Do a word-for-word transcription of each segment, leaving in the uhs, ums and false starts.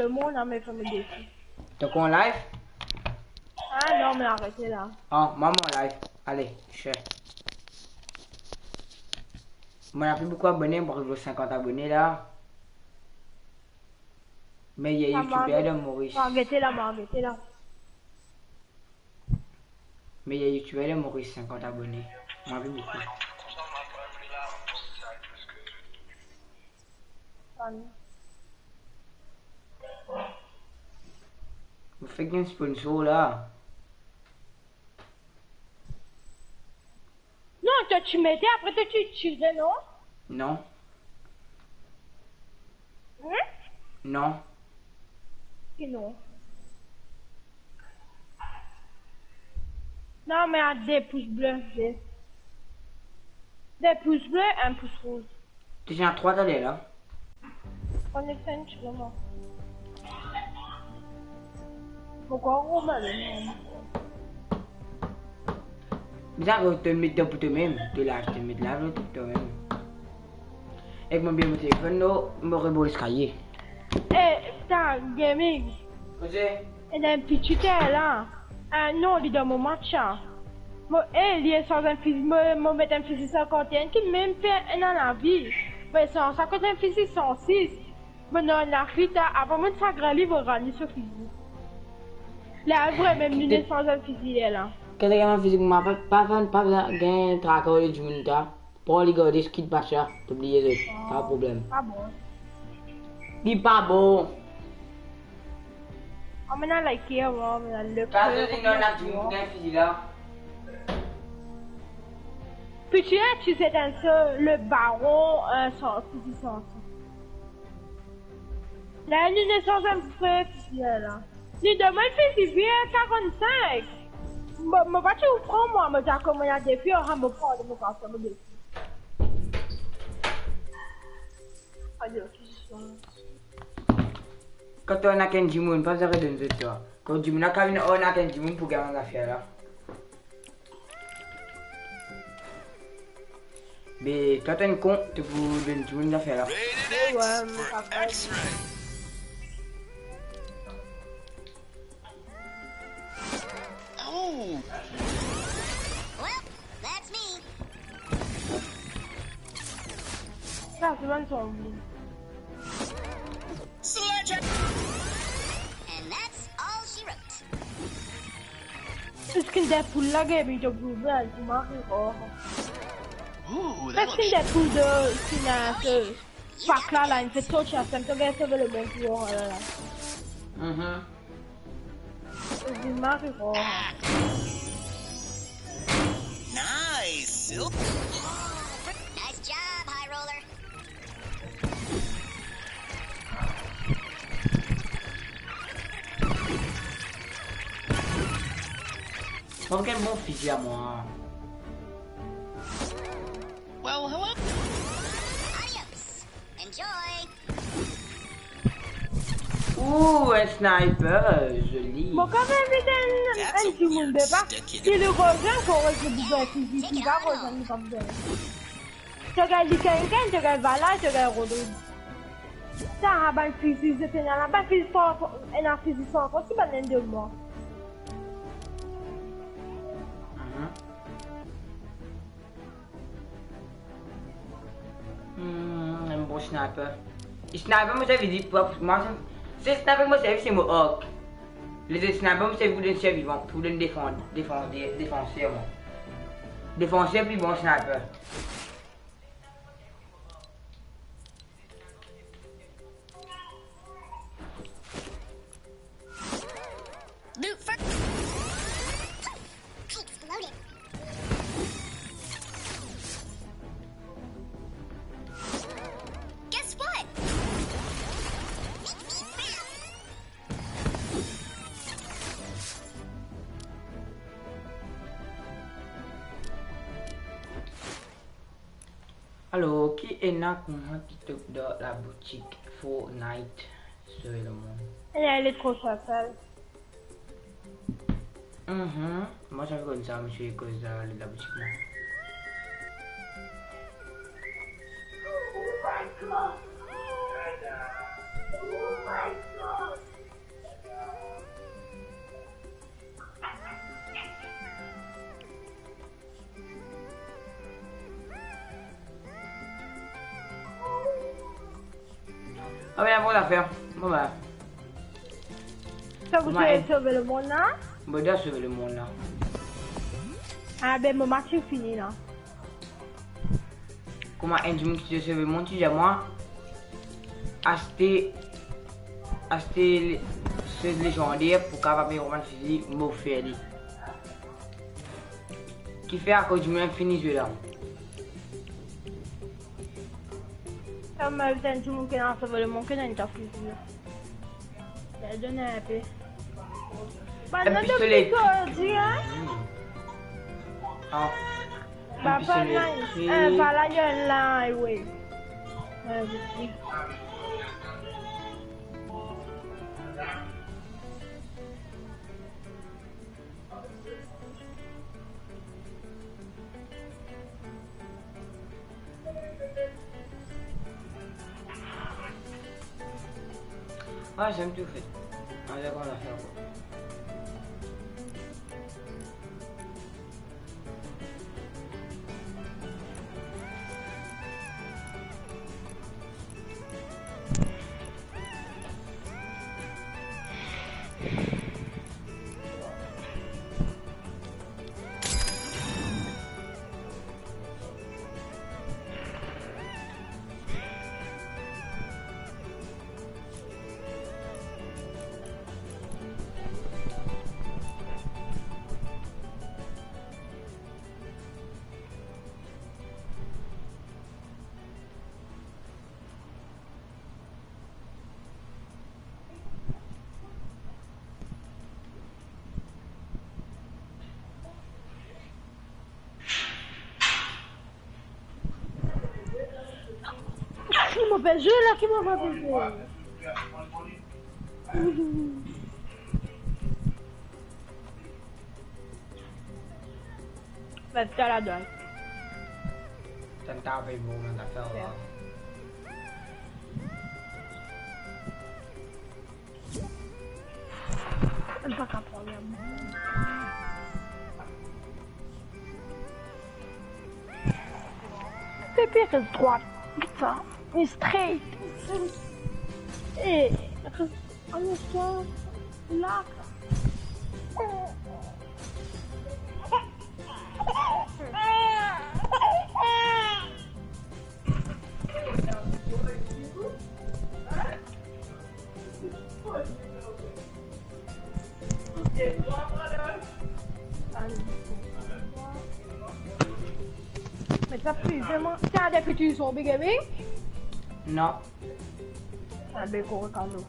Lemond, ame fer mo defi. To konn live? Ah non, me arete la. Ah, mwa mo live. Ale, share. Mo ena pli boukou abone, mo ariv lor sinkant abone la. Meyer youtuber de Moris. Mo arete la, mo arete la. Meyer youtuber de Moris, sinkant abone. Mo ena pli boukou. Mo fek gagn sponsor la. Non, to ti mete, apre to ti tire, non? Non. Hmm? Non. Ki non? Non, me a de pous ble, de. De pous ble, enn pous rouz. To ti ena trwa taler la. Konn li finn ti moman. Pourkoi ou mal? Bizin to met dan pou to mem, to lav, to met lav dan pou to mem. Ek mo bien mo telefonn, non, mo rebor leskalie. Eh, ta gaming. Koze? Ena enn piti la. Ah non, li dan mo match la. Mo, eh, li sanz enn fizi, mo, mo met enn fizi sinkant enn ki mem pe ena lavi. Mo sanz sa kot enn fizi san sis. Mo ena enn lafit la, avan mo sagrin li, mo rann li so fizi. La vremem, li sanz enn fizi la. Kan to gagn fizi, mo pa, pa, pa, pa gagn traka lor dimoun ta. Pran li, gard li, kit pas sa, to bliye zot, pa problem. Pa bon. Li pa bon. Amenn like, amenn like. Pas li, non, la, dimoun ki gagn fizi la. Piti la, ti se dan so le baron, euh, san, fizi san. La, li ne sanz enn fre fizi la. Li demann fizi bien karant-sink. Mo, mo pa ti ou pran mwa, mo ta kouma ena defi, ah, mo pran, mo pa fer mo defi. Ayo, ki son. Kan to arnak enn dimoun, pa bizin redonn zot twa. Kan dimoun la, kan vinn arnak enn dimoun pou gagn zafer la. Me twa, to enn kon, to pou donn dimoun zafer la. Rated X for X-ray. Oh. Well, that's me. Sa, se bann zonbi. Sledgehammer. And that's all she wrote. Skin Deadpool la, Gaby, to pou ver, li mari ror. Ooh, that looks... Skin Deadpool de, skin a, se pak la, la, inn fer so ti asem, to gagn sove lemond pou, oh la la. Mhm. Li mari ror. Nice, Silk. Nice job, High Roller. Bon, kel bon fizi a mwa. Well, hello. Adios. Enjoy. Ooh, enn sniper, zoli. Mo kapav invit enn, enn dimoun, be pa, si li rezwenn, fo rezwenn pou gagn fizi, si li pa rezwenn, li pa pou gagn. To gagn Likenken, to gagn Vala, to gagn Rodrig. Sa, bann fizi, zot ena la, bann fizi san, ena fizi san, si bann enn de mwa. Mhm. Hmm, enn bon sniper. Sniper, mo servi li pou, mwa, se, se sniper mo servi, se Mohawk. Lezot sniper mo servi pou donn sirvivan, pou donn defan-, defan-, de-, defanser, mwa. Defanser pli bon sniper. Loot for... Exploded. Guess what? Alor, ki ena kouma TikTok dan laboutik Fortnite? Sove lemond. Ena, li tro sal. Mhm. Mwa, sa fer koumsa, misie, koz dan laboutik la. Oh my God! Oh my God! Ah ben, bon zafer. Bon, ben. Sa, ou pe sove lemond la? Mo pe sove lemond la. Ah ben, mo match fini la. Kouma enn dimoun ki ti sove lemond, ti dir mwa, aste, aste le-, se lezander pou kapav gagn roman fizi, mo fer li. Kifer akoz dimoun fini zwe la? Sa, mo dir enn dimoun ki ena sove lemond, ki ena enn ta fizi la. Donn enn pe. Bann la pistolet. Pistole. Pistole, hein? Hmm. Ah. Ba, enn pistole. Pas la, eh, pas la, il y a un là, oui. Ouais, je sais. Ah, j'aime tout, en fait. Ah, d'accord, on a fait encore. Ki mo pe zwe la, ki mo pa pe zwe. Met sa ladan. Tann ta pe bon, mwa, zafer la. Enn pa ka pran li. Pepe res drwat, sa, li straight. E, res, anou sa, la. Me sa pli vremem. Ti ena depi touzour Big Gaming? Non. Sa be kore kan mem.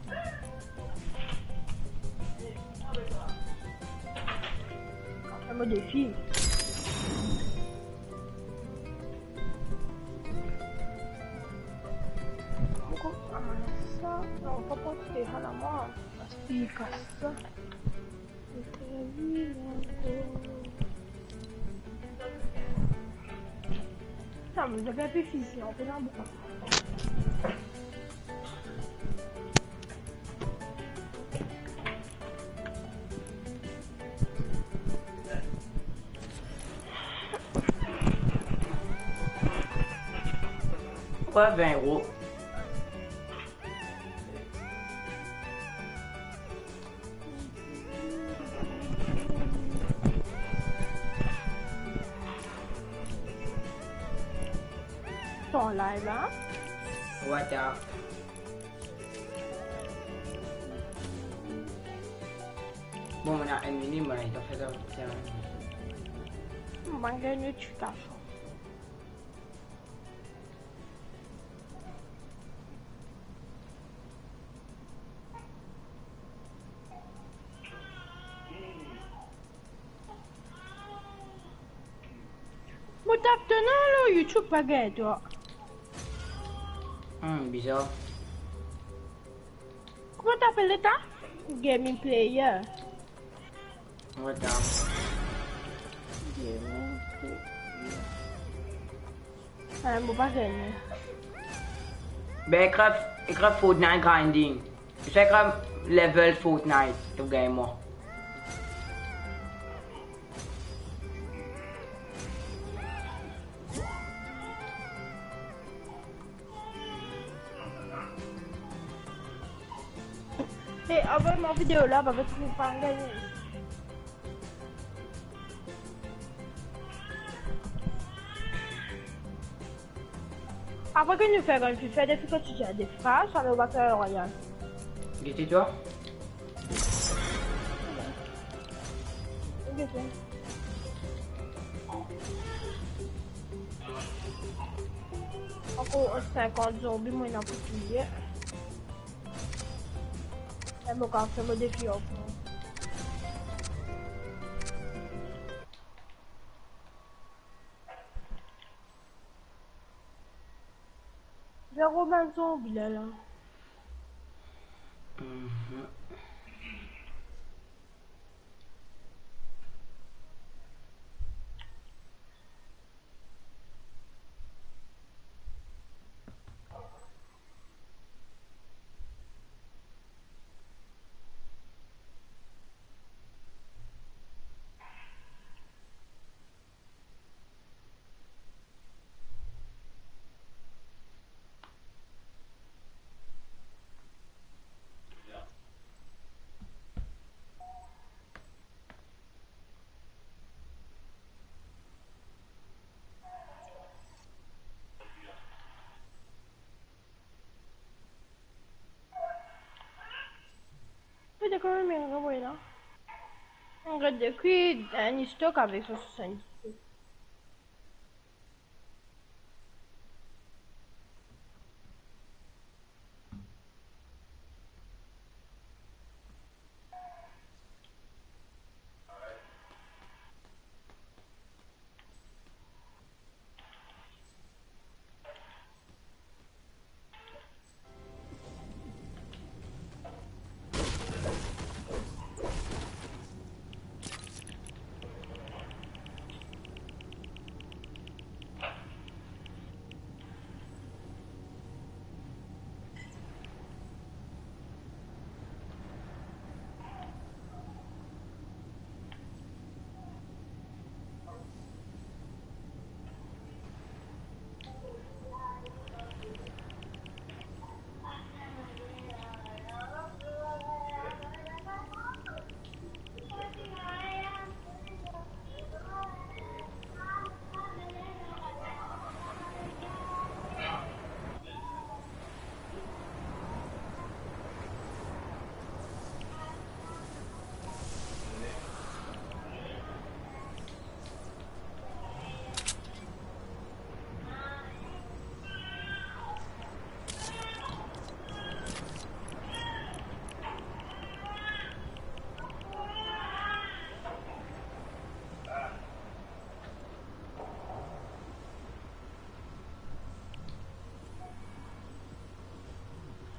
Sa mo defi. Ankor, ah, sa, non, pa pou ti devan la mwa. Pas li kas sa. Sa, mo zame pe fizi, an pe dan bouka. Pourkwa vin euro? Ton live la? What up? Bon, mo ena enn minit, mo ena enn zafar pou fer. Mo gagn notification. Mo tap to nom lor YouTube, pa gagn twa. Hmm, bizar. Kouma to apel li sa? Gaming player. What the? Gaming player. Ah, mo pa gagn. Ben, ekrir, ekrir Fortnite grinding. Ekrir level Fortnite, to gagn mwa. Hey, envoy mwa video la, pa pe trouv pa gagne. Apre ke nou fer, kan nou fer defi, kan ti dir defi pa, sa nou va fer Royal. Gete twa. Gete. Ankor sinkant zonbi, mo ena pou touye. E mo kapav fer mo defi ankor. Zero bann zonbi la, la. Mhm. Pe de kouma mo ena la. Mo ena de ki, enn stok avek san swasanndiset.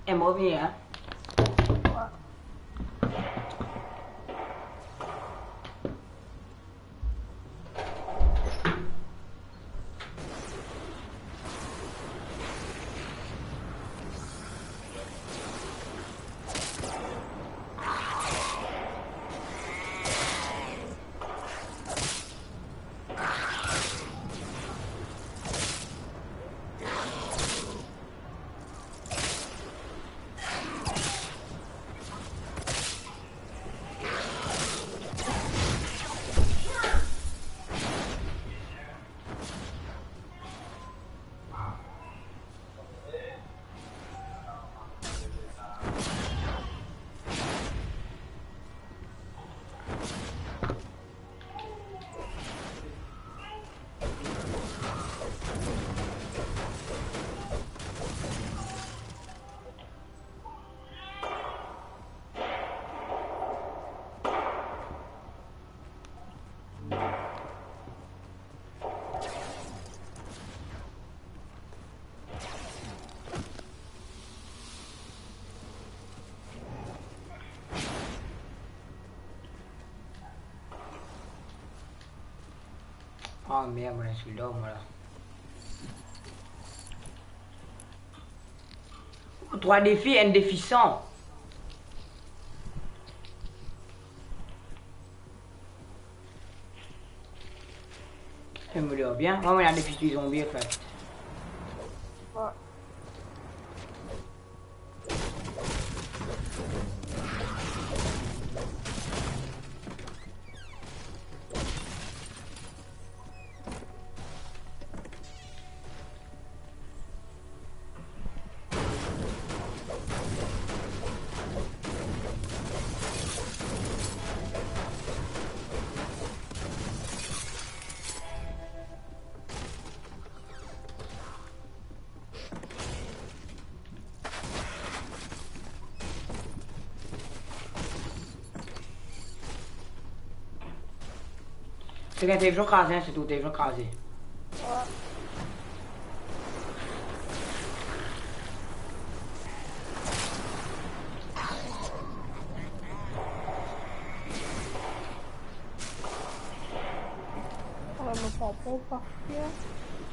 E mo vini, en. Ah, merde, mon insulte, moi, là. Trois défis, un défi cent. Eh, mo dir bien. Mwa, mo ena defi touy zonbi, an fet. Ouais. Se gagn televizion kraze, se tou televizion kraze.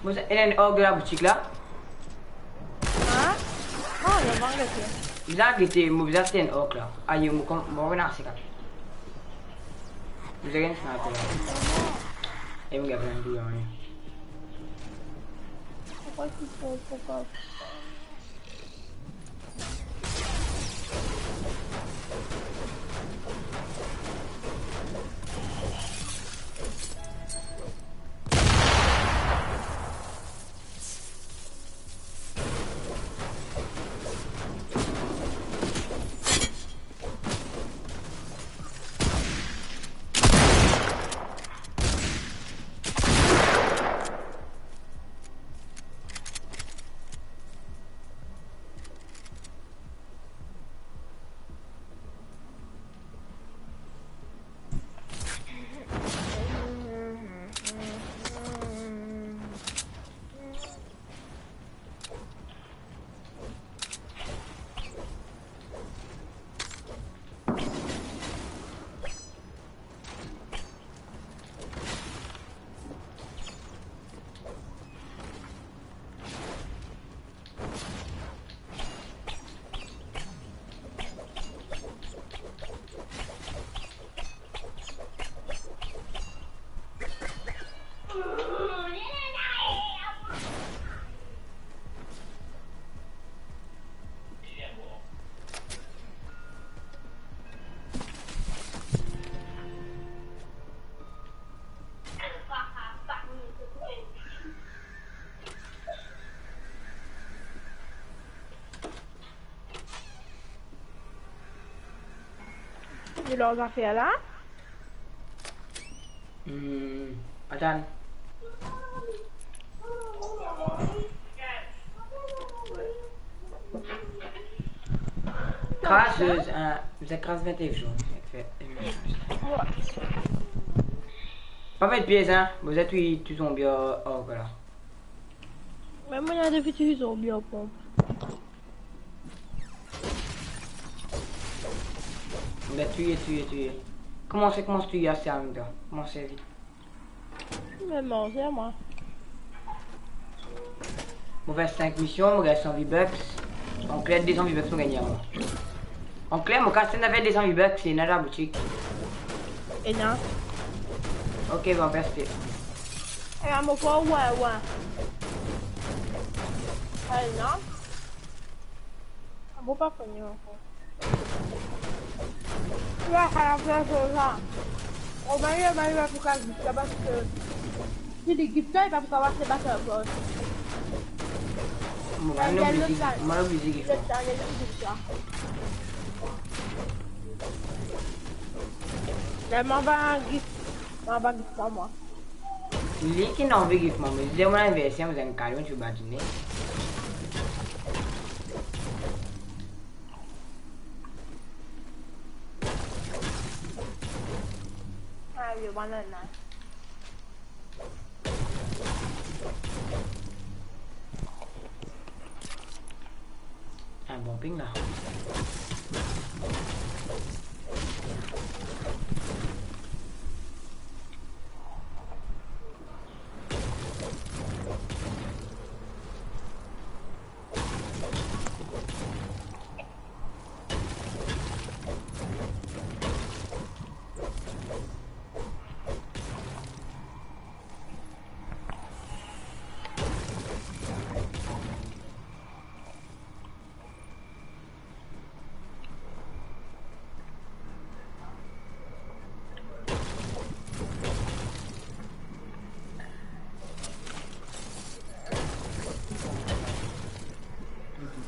Mo sa, ena enn org dan laboutik la. Hein? Ah, ena bann gete. Bizin gete, mo bizin aste enn org la. Ayo, mo kom, mo rena ase kat. Bizin gagn sniper la. E mo gagn enn tou, ya. Pourquoi tu fais ça? Ou lor zafer la? Hmm, atann. Kras, euh, bizin kras vente jou. Pa met piez, hein. Bizin touy, touy zonbi ar, ar la. Mem mwa, ena de fiti zonbi ar ponp. Be, touye, touye, touye. Koumans, koumans touye, aste avek twa. Koumans vit. Me manze, mwa. Mo fer sink mision, mo gagn san V-Bucks. An kler, de san V-Bucks mo gagn, mwa. An kler, mo kas enn zafer de san V-Bucks, ena dan laboutik. Ena. Ok, bon, pe aste. Ena, mo pou, wi, wi. Ena. Ah, mo pa kone ankor. Wi, sa la fer sa. O, mari, mari, pa pou kapav gift la, paski si li gift la, li pa pou kapav aste Battle Pass. Mo pa oblize gift, mo pa oblize gift. Lot la, li gift la. La, mo pa gift, mo pa gift pa mwa. Li ki ena anvi gift mwa, me li dir mo anniverser, mo dir enn kado, ti badine. Ah, yo, bann la. Enn bon ping la.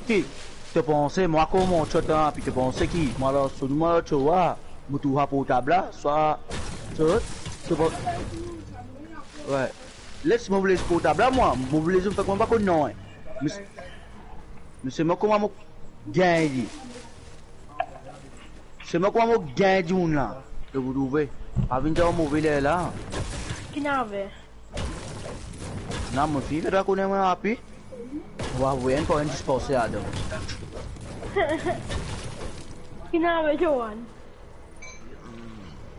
Ki, to panse mwa kouma mo shot la, pi to panse ki mwa la, so mwa la, to wa, mo touy sa portab la, swa, to, to pa, wi. Les mo les portab la, mwa, mo les zot fek mwa pa konn non, wi. Me, me se mwa kouma mo gagn li. Se mwa kouma mo gagn dimoun la. To pou trouve. Pa vinn dan move ler la. Fini ave. Non, mo fini fer konnen mwa api. Wa, wi, enn par enn zis pase ladan. Fini ave, Johan.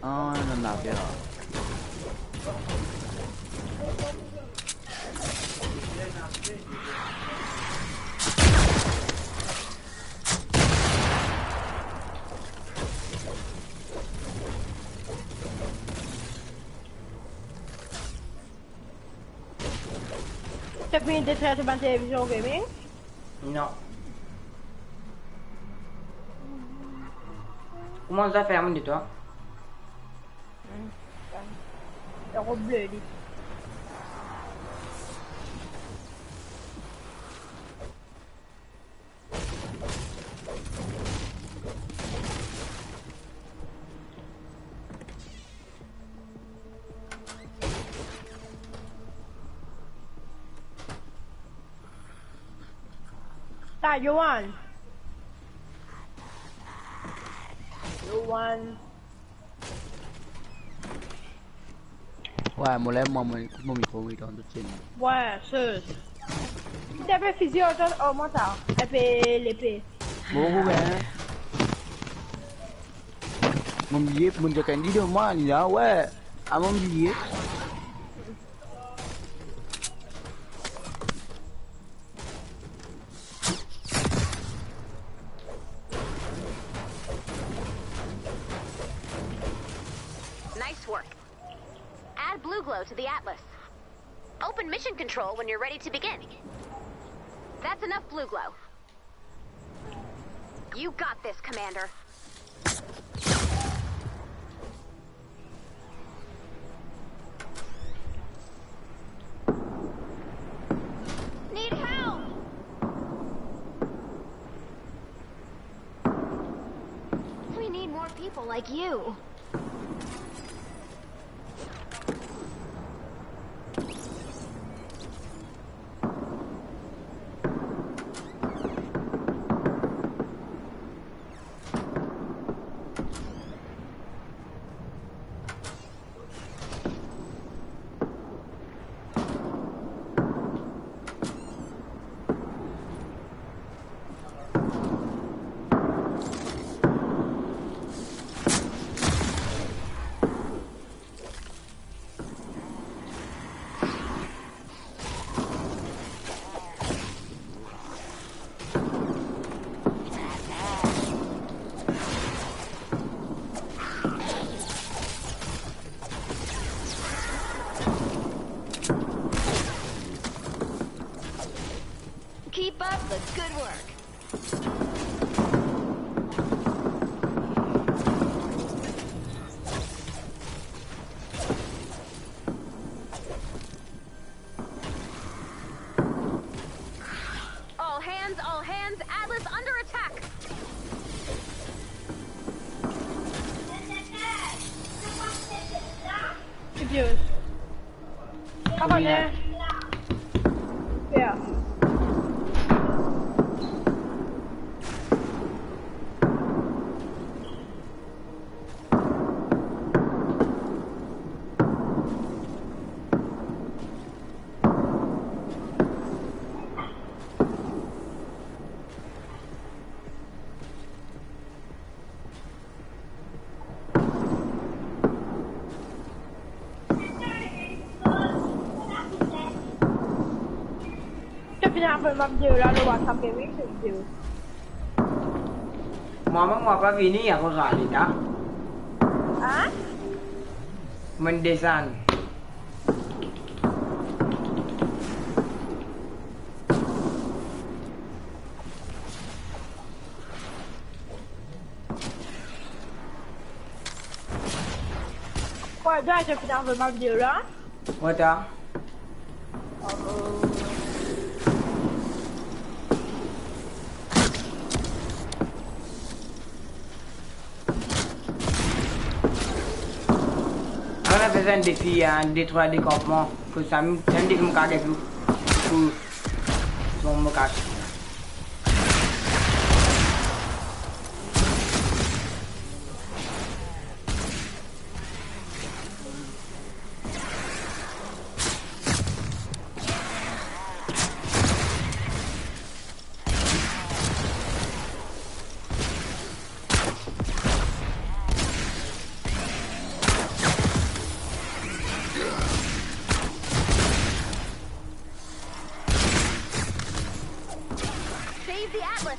Ah, non, non, non. To fini detrir to bann televizion gaming? Non. Kouma sa fer, mo netway? Hmm. Rob ble li. Ta, Johan. Johan. Wi, mo la, mo, mo, mo mikro, wi, dan to chaîne. Wi, se. Ti pe fizi otan, o, mo ta, epi lepe. Bon, bon, ben. Mo bliye, mo dir enn video, mo, li la, wi. Ah, mo bliye. Nice work. Add blue glow to the Atlas. Open mission control when you're ready to begin. That's enough blue glow. You got this, Commander. Need help! We need more people like you. Keep up the good work. All hands, all hands, Atlas under attack. Ki vieux. Apa dia? Ya. To finn avoy mwa video la lor WhatsApp, wi, so video. Mwa, mwa, mwa pa vini akoz ale ta. Hein? Mo'nn desann. Bon, dan, to finn avoy mwa video la? Wi ta. Ala, fer enn defi, enn de trwa dekanpman. Pou sa, enn defi mo kapav gagn pou, pou, pou mo kas. The Atlas.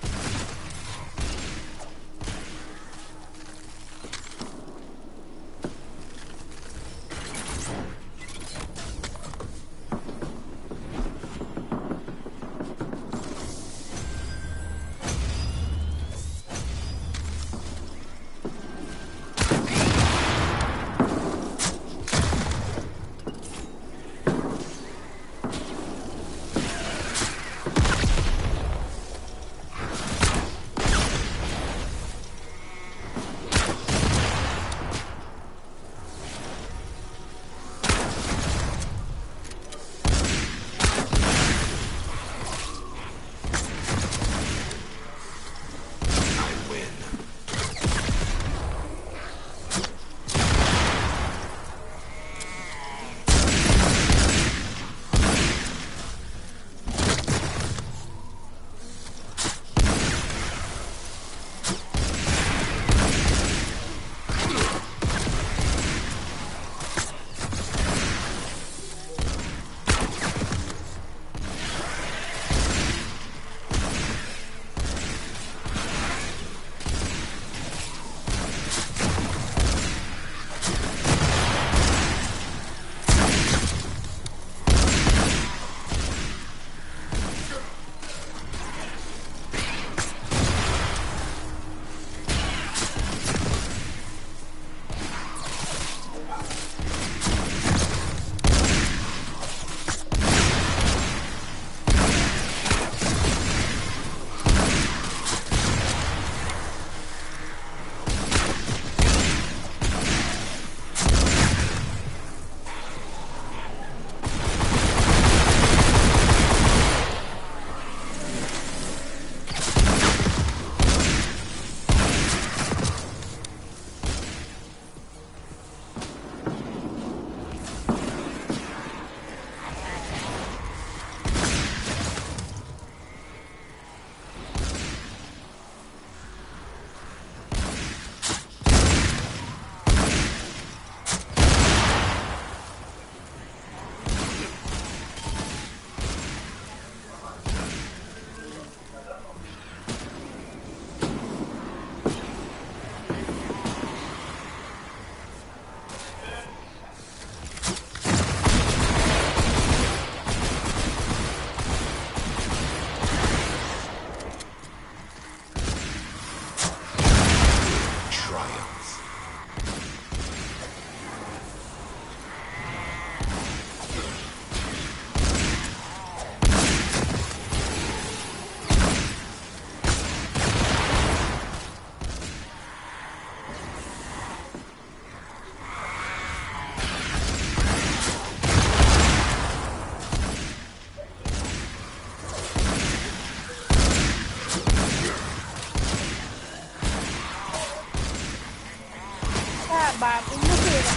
Ah, bah, pour nous, c'est la.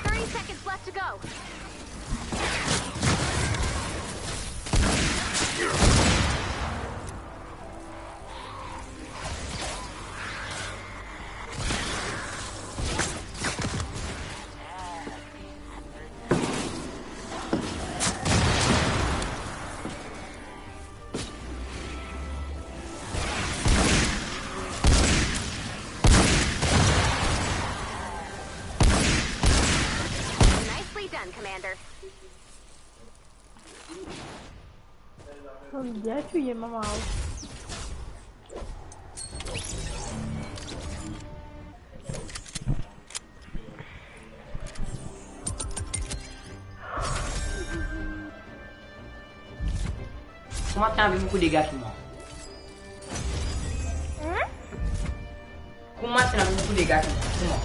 Thirty seconds left to go. Nicely done, Commander. Bien tué, maman. Kouma ti ena boukou dega ki mor? Hmm? Kouma ti ena boukou dega ki mor?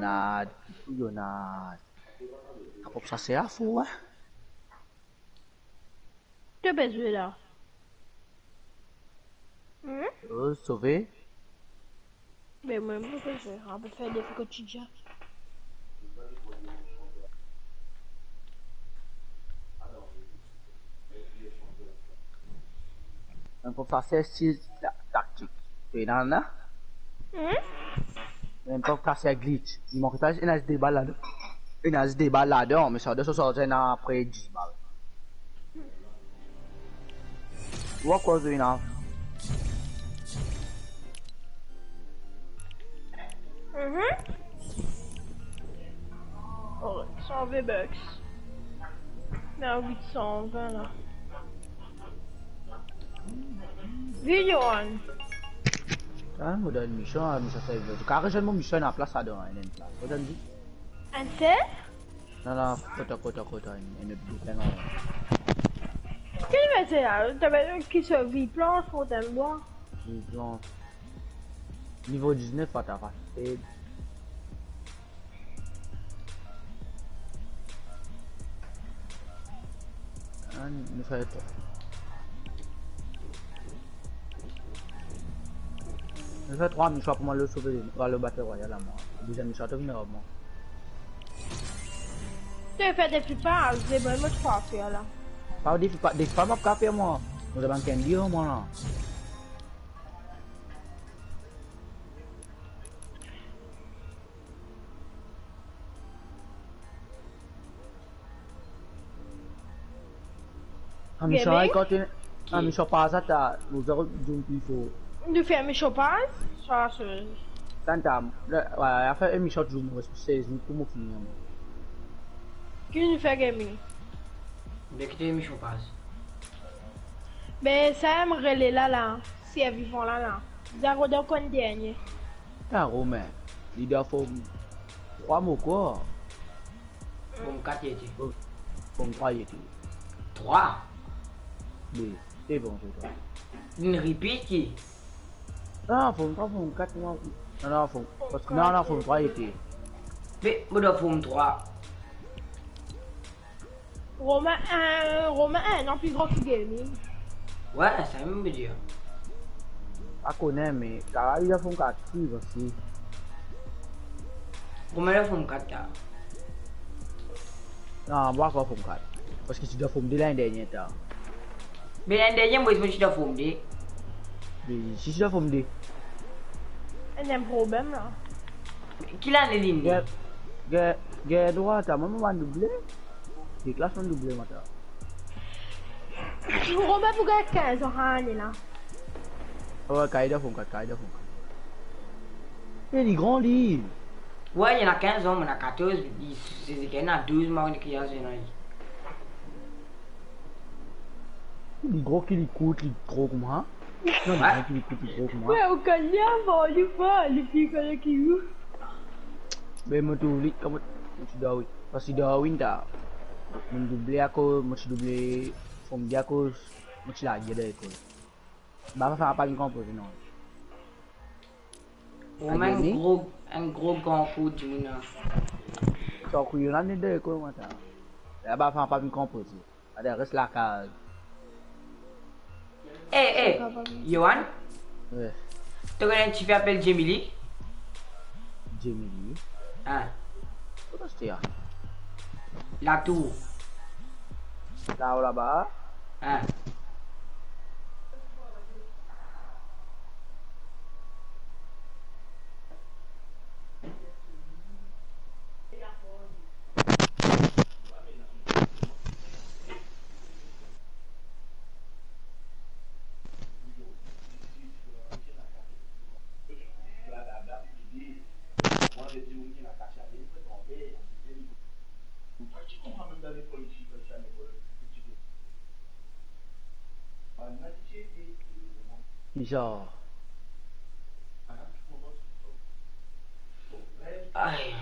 Yonad, Yonad. Apre sa, se afou, hein? To pe zwe la? Hmm? Oh, sove. Ben, mwa, mo pe zwe. Apre fer defi kotidienn. Enn prof sa fer stil ta-, taktik. Pe ena la? Hmm? Enn prof sa fer glitch. Li mank sa, ena zis de bal ladan. Ena zis de bal ladan, me sa de so sorti ena pre dis bal. Ou akoz ena? Mhm. Oh, san V-Bucks. Na wit san vin la. Video one. Ah, mo dan mision, mision sa, kare zwenn mo mision, ena plas ladan, ena plas. Mo dan di. Enn sel? Non, non, kot, kot, kot, enn, enn lot group, non. Ki li mete la? T'avais ki so vi plan, fontenn bwa? Vi plan. Nivo diznef, pa ta fasil. Enn, nou fer trwa. Nou fer trwa mision pou mwa, le sove, pou al Battle Royale la, mwa. Deziem mision, to vinn ar mwa. To fer defi pa, ze bon, mo trwa fer la. Pa defi pa, defi pa, mo pa kapav fer mwa. Mo zabann kenn dir mwa la. Amision, gebe? Kan to, amision pa sa, ta, nou zot zoom pli for. Nou fer amision pa sa, se. Tann ta, le, wala, fer amision touzour, mo res sez minit pou mo fini. Ki nou fer gaming? Be, ki to amision pa sa? Be, sa mo rele la, la, servivan la, la. Zaro dan konn dernie. Ta Romain, li dan form trwa mo krwar. Form kat li ete. Form trwa li ete. Trwa? Wi, se bon, se trwa. Vinn repeat li. Non, form trwa, form kat, non. Non, non, form, parski, non, non, form trwa li ete. Me, mo dan form trwa. Romain, euh, Romain enn an pli gran ki Gaming. Wi, sa mem mo dir. Pa kone, me Kara li dan form kat osi. Romain dan form kat la. Non, mwa pa form kat. Parski ti dan form de lane dernie ta. Me lane dernie, mwa, mo ti dan form de. Me si ti dan form de. Ena enn problem la. Ki lane li ne? Gagn, gagn, gagn drwa ta, mwa, mo bann double. Deklas bann double, mwa ta. Romain pou gagn kinz an ane la. Wi, Kara dan form kat, Kara dan form kat. E li gran, li. Wi, li ena kinz an, mwa ena katorz, li, se, se, ena douz, mwa, ki a zwe ena li. Li gro ki li kout, li gro kouma. Non, li gro ki li kout, li gro kouma. Wi, ou konn li avan, li pa, li pli gran ki ou. Me mo trouv li, kouma, mo ti Darwin. Parski Darwin ta, mo double akoz, mo ti double form de akoz mo ti lager dan lekol. Ba, sa pa vinn konpoze, non. Ou mem enn gro, enn gro gran kou dimoun la. Sa kou yo la, ni de kou, mwa ta. Laba, sa pa vinn konpoze. Ade, res lakaz. Eh, eh, Yohan? Wi. To konn enn tifi apel Jamie Lee? Jamie Lee? Hein. Kot sa, ya? Latour. Lao laba? Hein. Bizar. Ay.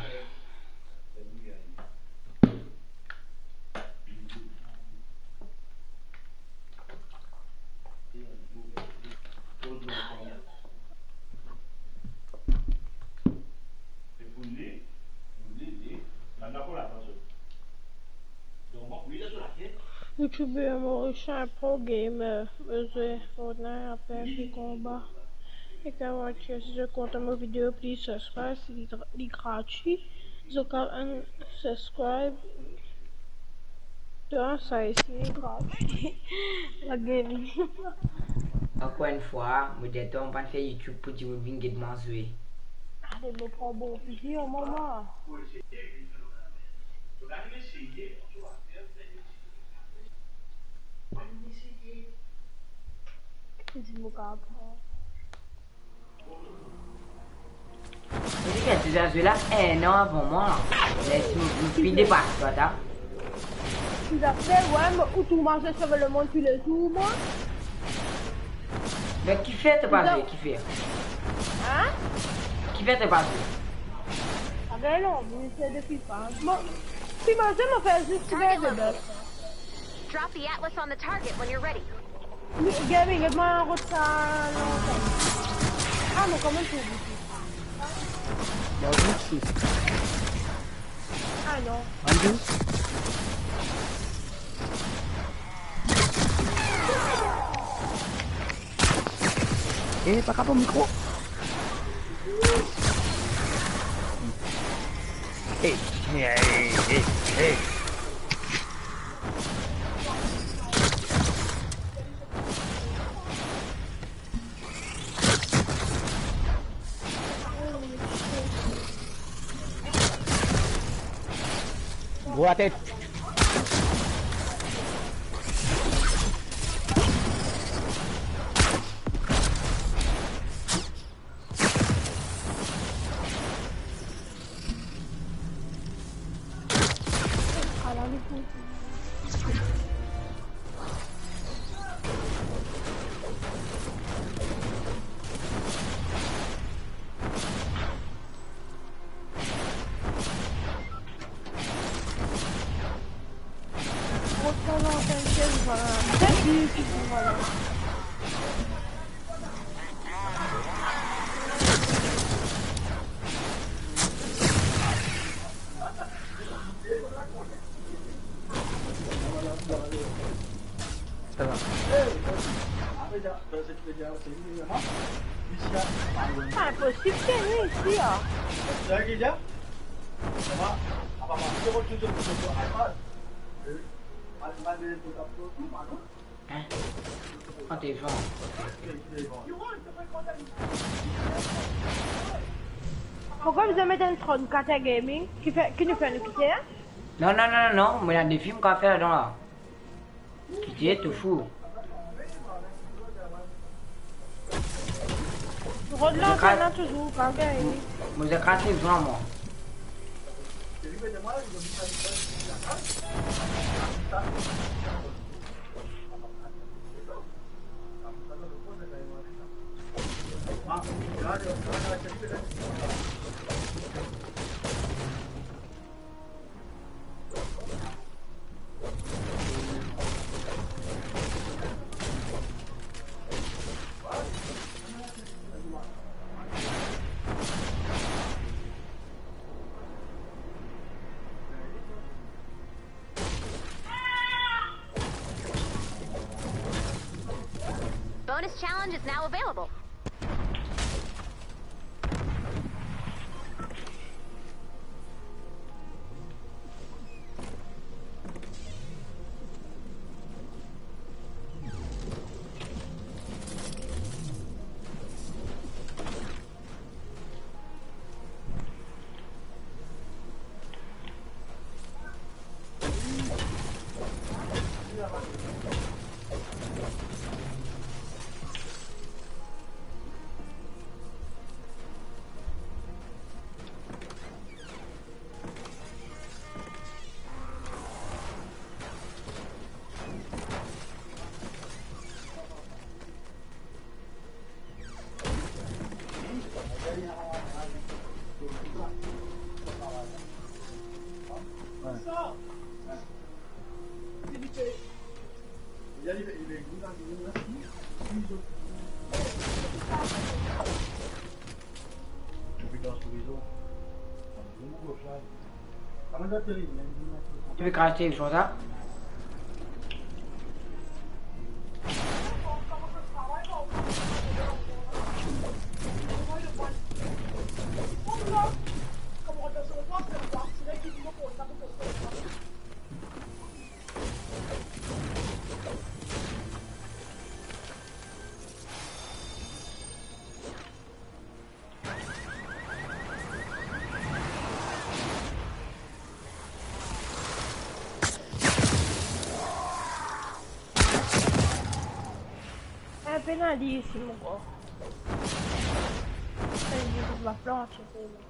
YouTuber Mauricien Pro Gamer, mo zwe Fortnite, apel Free Combat. E kapav dir, si zot kontan mo video, please subscribe, li gra-, li gratwi. Zot kapav subscribe. Donk sa isi li gratwi. La gaming. Ankor enn fwa, mo dir twa, mo pa'nn fer YouTube pou dimoun vinn get mwa zwe. Ale, mo pran bon plezir, mama. Li mo kapav pran. Mo dir, to ti zwe la enn an avan mwa. Me si mo, mo pi depas twa, ta. Ti zafè, wi, mo, ou tou manz sove lemond toulezour, mwa. Me kifer to pa zwe, kifer? Hein? Kifer to pa zwe? Abe non, mo se depi pa. Mo, si mo zwe, mo fer zis... Target located. Drop the atlas on the target when you're ready. Gaming, get mwa rod sa lontan. Ah, mo kanmem trouv li. Ba, ou trouv li. Ah non. Ann tou. Eh, pa kap mo mikro. Eh, eh, eh, eh. Gro latet. Sa va. Inposib, se nou isi, a. Hein? Ah, t'es bon. Pourkoi bizin met enn trannkat gaming? Ki fer, ki nou fer, nou kite, hein? Non, non, non, non, non. Mo ena defi mo kapav fer ladan la. Kite, to fou. Rod la, mo zwe kras, ena touzour, pa gagn. Mo zwe kras li, zwe mwa. Bonus challenge is now available. Tu veux cracher le jour là? Pena li isi, mon gars. Sa, li, li va plant, se la.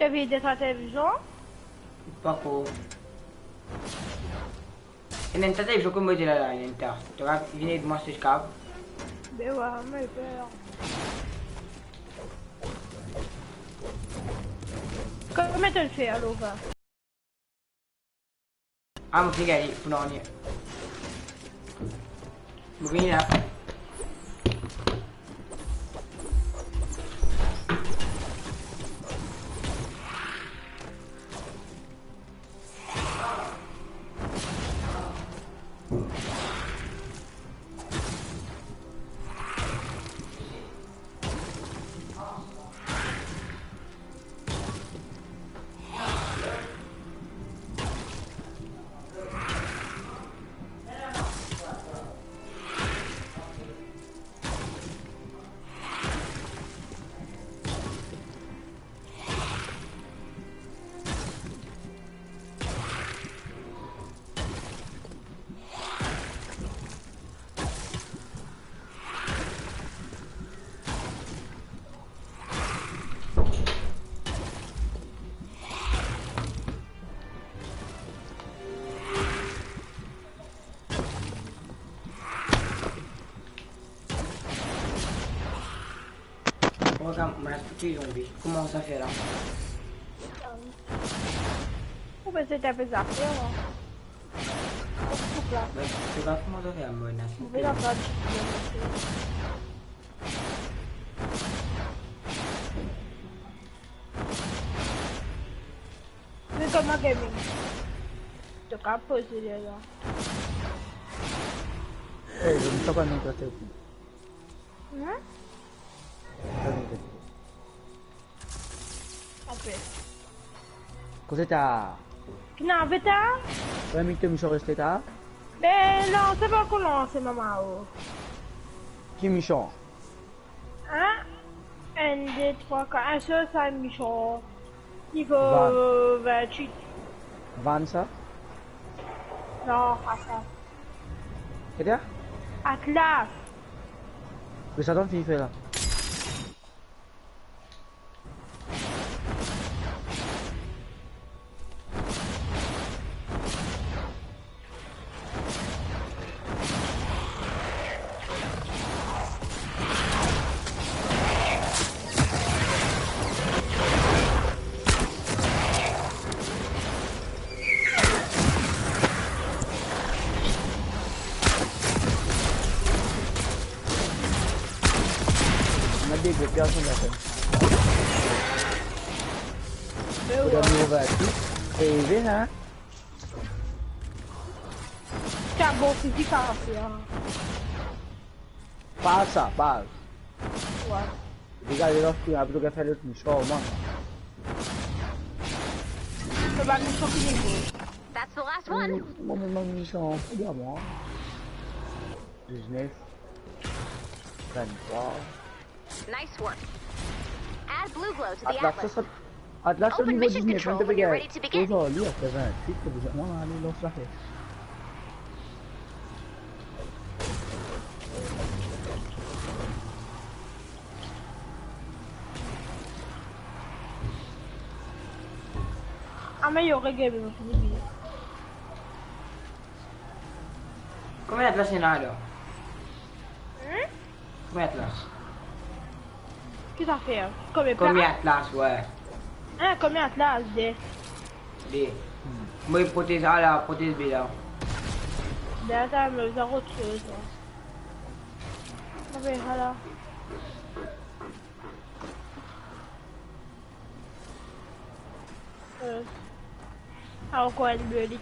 To vid to televizor? Pako. Ena enn ta televizor kouma mo dir la, la, ena enn ta. To kav vinn ed mwa si to kav. Be wa, mo per. Kouma to fer alor va? Ah, mo finn gagn pou nanye. Mo vini la. Kouma sa, mo ena tou zonbi. Kouma sa fer la? Ou pe zet enpe zafer la. Koup la. Be, to pa kouma sa fer, mo ena tou zonbi. Mo pe la pa. Me kouma gaming? To kav poze li la. Eh, je ne sais pas non plus. Hein? Ape. Kote ta? Ki ena ave ta? Wi, me to mision reste ta? Be non, se pa kouma se mama o. Ki mision? Hein? Enn, de, trwa, kat, enn sel sa mision. Nivo vintwit. Van sa? Non, pa sa. Ki ta? Atlas. Ki sa to finn fer la? Ena de group, ya, sa, la, sa. Be wi. Ou dan nivo vintwit. Ey, vinn, hein? Ti a bon fizik a fer, hein. Pas sa, pas. Wi. Degaze dan fri, apre to gagn fer lot mision, man. To bann mision fini, bro. That's the last one. Mo, mo, mo mision, pou mwa. Diznef. Venntrwa. Nice work. Add blue glow to the atlas. Atlas, sa, Atlas, open nivo mission diznef, control when you're ready to begin. Kozoli, apre vintwit, to bizin, mwa, ale, lans la, fer. Ameliore game, mo fini bien. Konbien Atlas ena la? Hmm? Konbien Atlas? Ki zafer? Konbien plas? Konbien Atlas, wi. Hein, konbien Atlas? De. De. Mo protez A la, protez B la. Be, atann, mo bizin rod kiksoz, mwa. Mo pe ala. Ankor enn beli.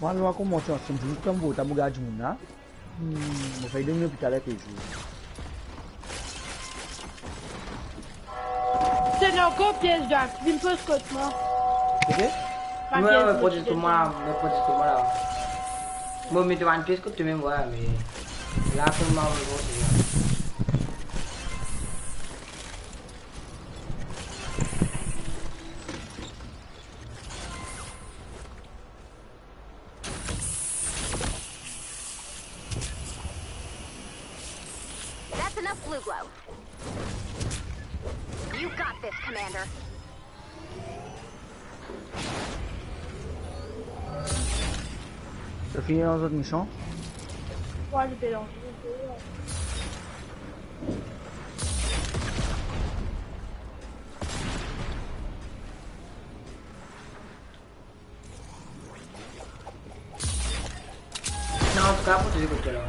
Mwa, mwa, kouma ti ansanm, ti zis kouma mo gard dimoun la. Hmm, mo fer dimoun lopital enn zour. Se ankor pies, Jack. Vinn poz kot mwa. Ok? Mo, mo poz kot mwa, mo poz kot mwa la. Mo met bann pies kot mwa, me la, pou mwa, mo poz kot mwa. That's enough blue glow. You got this, Commander. To fini dan zot mision? Mwa, li pe dan. Non, antouka, protez kot twa la.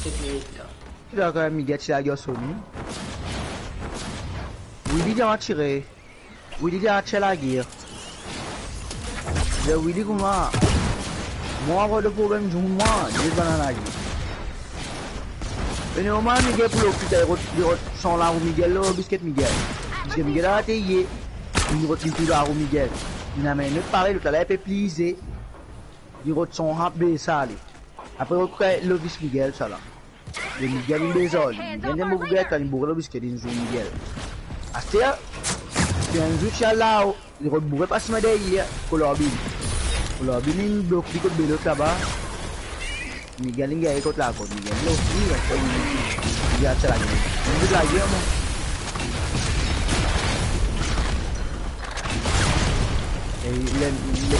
Set minit la. Ki dakor, Miguel ti lager Sony. Willy, li atire. Willy, li atire lager. Le Willy kouma. Mwa, mo ena problem, dimoun mwa, li bann lager. E normal, Miguel pou lopital, li rod, li rod san larou Miguel, lor bisket Miguel. Bisket Miguel, la, te ye. Li rod, li tou larou Miguel. Li amenn lot parey, lot la, la, li pe plize. Li rod san rap besa li. Apre, rod kouy lovis Miguel, sa la. E Miguel, li bezwen li. Miguel, li mo boug, kan li boug, lovis ke li zour Miguel. Aster, si enn zour ti al lao, li rod boure pa sime deryer, Kolorbi. Kolorbi, li blok li kot belot laba. Miguel, li gagn kot la, kot Miguel. Li ofri, li, li, li atir la, li. Li la, li, mon. E li, li, li, li,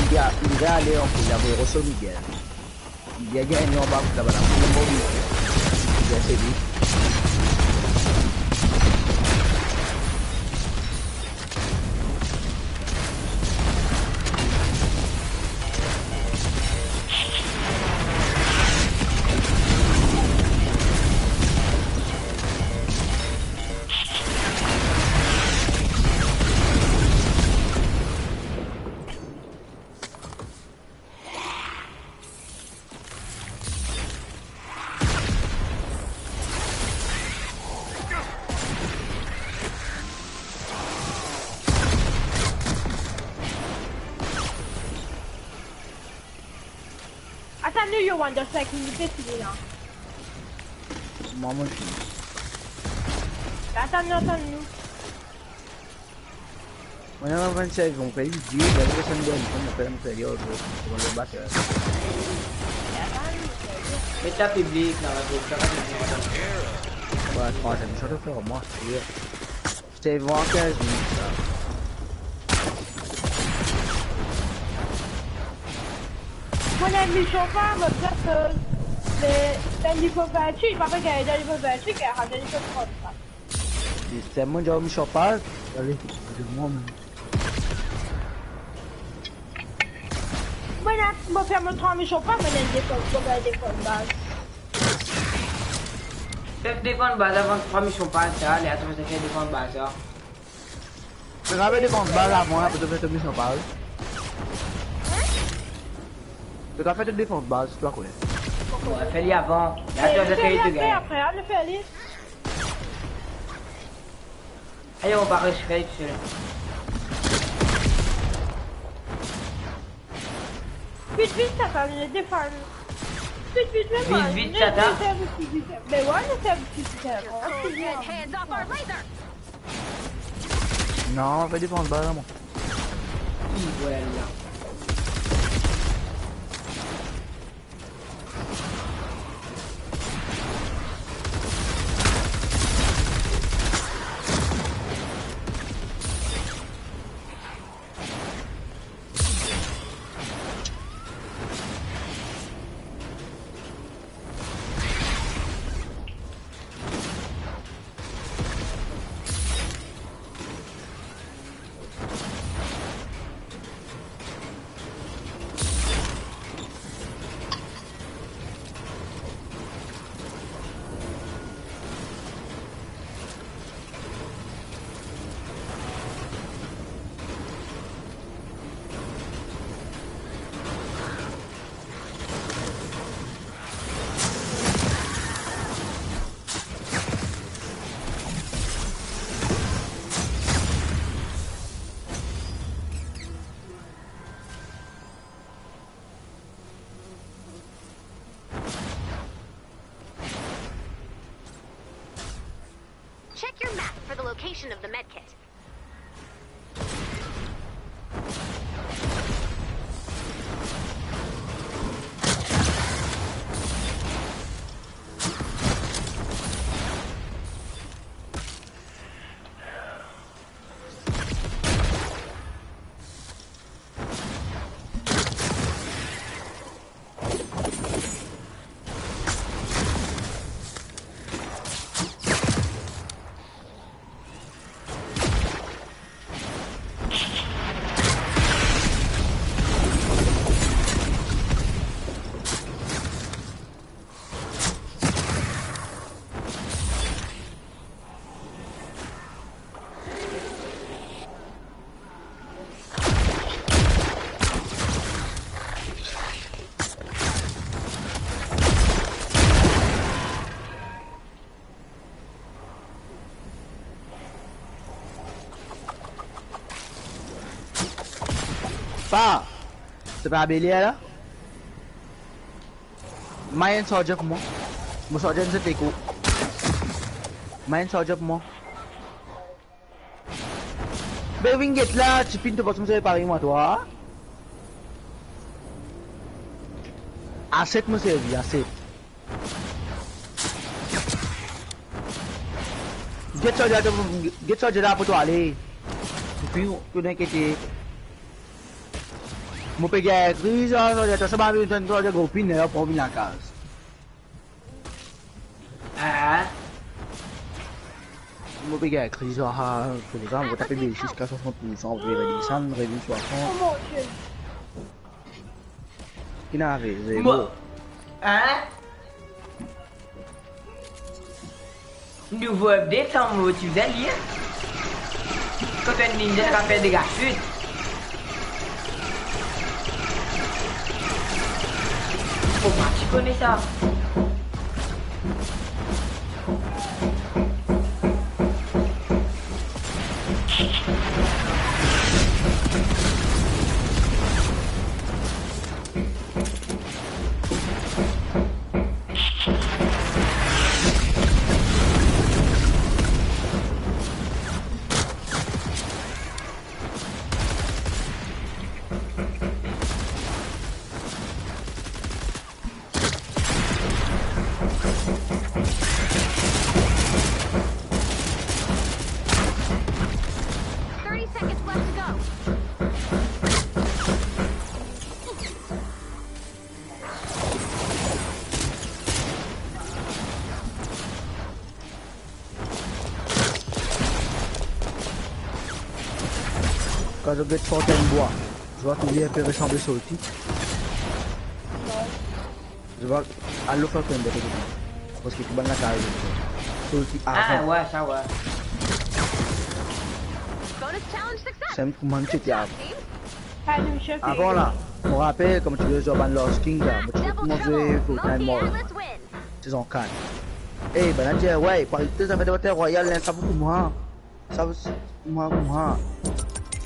li ale ankor, li avoy rod Miguel. Li gagn anba kot laba la, pou mo, li, li, se li. Atann nou, Yoann, dan sink minit, fini la. Mwa, mo fini. Atann nou, atann nou. Mwa, mo finn servi, mo pe dir, dan le semaine dernière, mo pe, mo pe dir, oh, mo, mo, mo, mo, Met la piblik, la, la, la, la. Wa, trwaziem mision to fer, mwa, sir. Servi an kinz minit, sa. Mo ena enn mision par mo, sa, euh, le, dan nivo vinti, mo pa gagn dan nivo vinti, gagn dan nivo trant. Sistemm, mo dir, mision par, ale, de mwa, mem. Mo ena, mo fer mo trwa mision par, mo ena defann, mo gagn defann baz. Fer defann baz avan trwa mision par, sa, le, atann, fer defann baz, sa. To kapav fer defann baz avan, apre to fer to mision par. To kapav fer to defann baz, to kone. Wi, fer li avan. La, to fer li apre, apre, apre, fer li. Ayo, on va récupérer tout seul. Vit, vit, sa, sa, li defann. Vit, vit, vit, vit, sa, sa. Vit, vit, vit, vit. Me wi, nou fer vit, vit, vit, sa. Hands off our laser! Non, fer defann baz, mwa. Wi, vwala. Location of the medkit. Pa, se pa Belia la? May enn sarja pou mwa. Mo sarja enn zet eko. May enn sarja pou mwa. Be vinn get la, tipin to pas mo servi parey mwa twa. Aset mo servi, aset. Get sarja la, get sarja la pou to ale. Epi, to inkiete. Mo pe gagn kriz, sarja, to sa ba vinn tann sarja gro pinn, la pou vinn lakaz. Ah. Mo pe gagn kriz, ah, ah, pou sa, mo tape be ziska swasant pour san, mo pe redesann, revinn swasant. Oh mon Dieu. Ki ena arive, mo, hein? Nouvo update, sa mo ti bizin lir. Kot enn ninja kapav fer dega swit. Mo pa ti kone sa. Thirty seconds left to go. Kan zot get sorti enn bwa, zot trouve li inpe resanble Salty. Zot va al lo fer enn bwa kote. Paski tou bann la kare Salty avan. Ah, ouais, sa, ouais. Bonus challenge success. Sa enn kouma nou ti ete avan. Good job, team. Avan la, mo rapel kan mo ti zwe ar bann Lost King la, mo ti koumans zwe Fortnite Mobile. Sezon kat. Eh, bann la dir, wey, pou al aret zafer dan Battle Royale, la, sa pou kouma. Sa pou kouma, kouma.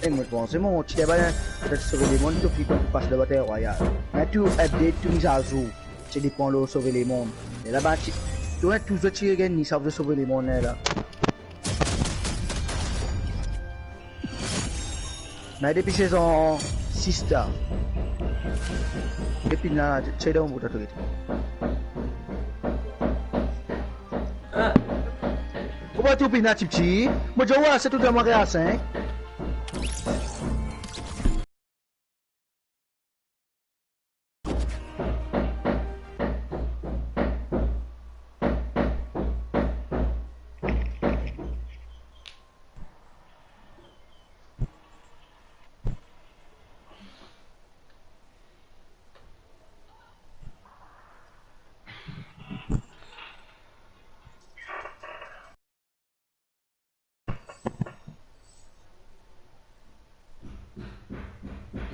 Eh, mo panse, mo ti dir, bann la, petet sove lemond, to fini pou pas dan Battle Royale. Me tou update, tou mizazour. Ti depan lor sove lemond. E laba, ti, tou, tou zot ti gagn, sa pou sove lemond, la. Me depi sezon sis la. Depi la, ti dan mo bout, to gete. Ou pa tou pena tipti. Mo dir, wa, se tou dan mo reaksyon, hein.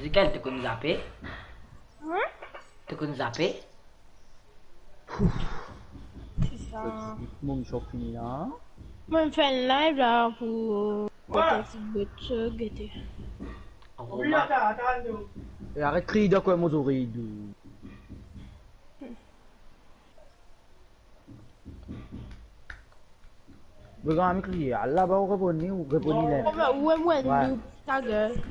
Zekel, to konn zape? Hmm? To konn zape? Ouf. Se sa. Mo mision fini la. Mo fer enn live la pou, pou get, gete. Roma. E aret kriy dan kwin mo zorey, dou. Regarde, mi kriye. Ala, ba, ou reponn li, ou reponn li, la. Ou, ou, ou, Ouais. Noob, ta gueule.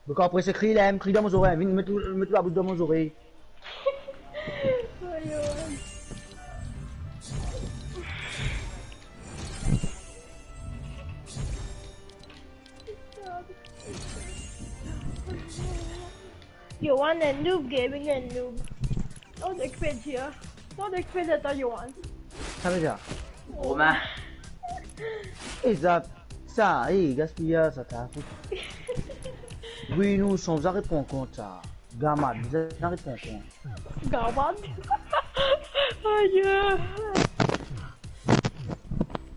Regarde, apre, se kriye, la, mi kriye dan mo zorey. Vinn, met ou, met ou labous dan mo zorey. Ayo. Yohan enn noob, Gaming enn noob. Non, dekpe dir. Non, dekpe dir, Yohan. Sa vedir? Romain. E sa, sa, e, gaspiya sa, ta fout. Wi, nou, san zame pran kont sa. Gamad, bizin zame pran kont. Gamad? Ayo.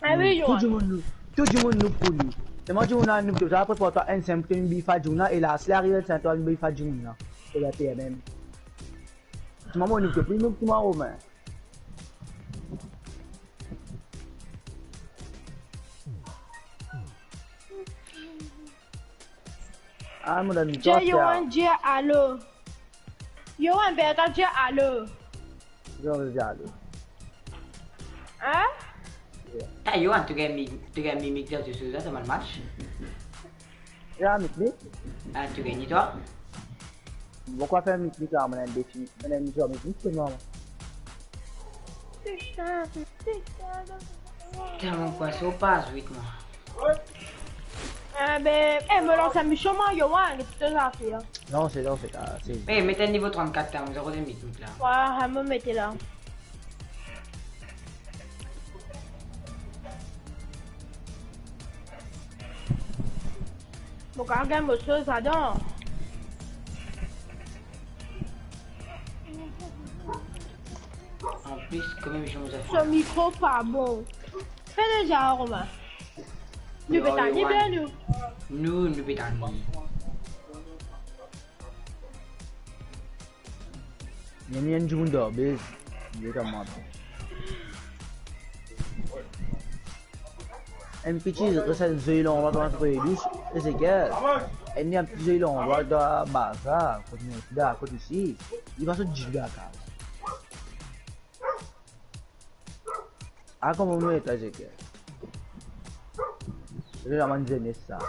Ah wi, tou Yohan. Dimoun nou, tou dimoun nou pou li. Selman dimoun la nou pou li. Apre pou twa enn senp, tou nou bif a dimoun la, e la, si li ariv enn senp, tou nou bif a dimoun la. E la, T M M. Ti mama, nou pou li, nou, ti mama, Romain. Ah, mon ami, Dia, toi, Yohan, Dia, allô. Yohan, Berta, Dia, allô. Yohan, Dia, allô. Hein? Ah, Yohan, tu gagnes mi-, tu gagnes mimik dan tes choses, ça mal match. Ya, mikmik. Ah, tu gagnes toi? Pourkoi fer mikmik la, mo ena enn defi, mo ena enn zwa mikmik selman. Putain, mon poisson passe vite, moi. Eh ben, eh, me lans enn mision, mwa, Yohan, ki to zafer la? Non, se, non, se, ah, se... Eh, met enn nivo trannkat, mo zis kote mikmik la. Wa, ah, mo mete la. Mo kapav gagn mo soz ladan. An plis, kanmem, zis mo zafer. So mikro pa bon. Fer deza, Romain. Nou pe tann li, Yohan. Nou, nou pe tann li. Li ena enn dimoun dan bez. Li ena mwa. Enn piti, res enn zoli landrwa dan enn premye dous, Ezekiel. Enn, enn piti zoli landrwa dan bazar, kot nou, dan kot isi. Li pa sot ditou dan lakaz. Ah, kouma nou eta, Ezekiel? Se la bann zenes sa.